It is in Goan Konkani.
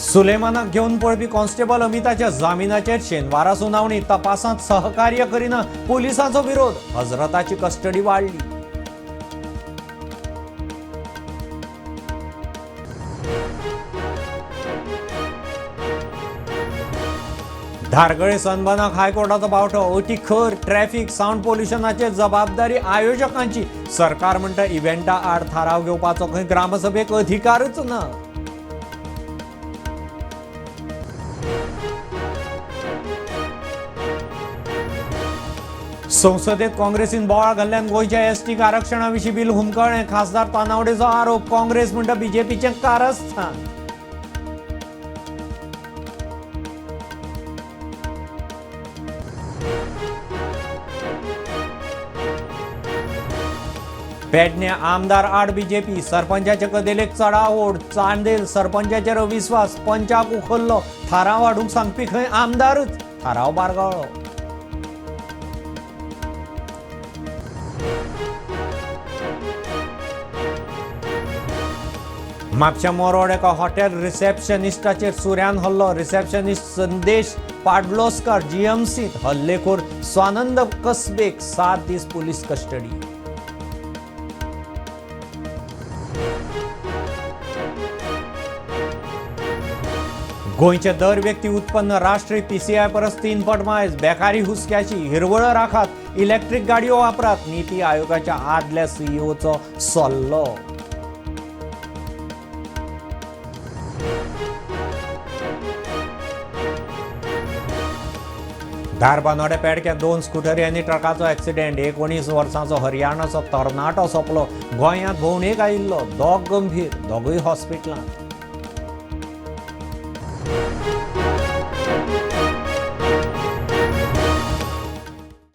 सुलेमानाक घेवन पळपी कॉन्स्टेबल अमिताच्या जामिनाचेर शेनवारा सुनावणी. तपासांत सहकार्य करिना पोलिसांचो विरोध. हजरताची कस्टडी वाडली. धारगळे सनबर्नाक हायकोर्टाचो बावटो. अटी खर. ट्रॅफिक सावंड पोल्युशनाचेर जबाबदारी आयोजकांची. सरकार म्हणटा इव्हेंटा आड थाराव घेवपाचो खंय ग्रामसभेक अधिकारच ना. संसदेत काँग्रेसीन बोवाळ घाल्ल्यान गोंयच्या एसटीक आरक्षणा विशीं बिल हुमकळ्ळें. खासदार तानावडेचो आरोप. काँग्रेस म्हणटा बीजेपीचें कारस्थान. पेडणे आमदार आड बीजेपी. सरपंचाचे कदेलेक चडाओड. चांदेल सरपंचाचेर अविस्वास. पंचाक उखल्लो. थाराव हाडूंक सांगपी खंय आमदारच. थाराव बारगाळ्ळो. म्हापशा मोरोड एका हॉटेल रिसेप्शनिस्टाचेर सुऱ्यान हल्लो. रिसेप्शनिस्ट संदेश पाडलोस्कर जीएमसीत. हल्लेखोर स्वानंद कसबेक 7 दीस पुलीस कस्टडी. गोंयचे दर व्यक्ती उत्पन्न राष्ट्रीय पीसीआय परस 3 पट मायज. बेकारी हुसक्याची. हिरवळ राखात, इलेक्ट्रीक गाडयो वापरात. नीती आयोगाच्या आदल्या सीईओचो सल्लो. धारबानोडे पेडक्या 2 स्कुटरी आनी ट्रकाचो एक्सिडेंट. 19 वर्सांचो हरियाणाचो तरणाटो सोंपलो. गोंयांत भोंवडेक आयिल्लो. दोग गंभीर, दोगूय हॉस्पिटलांत.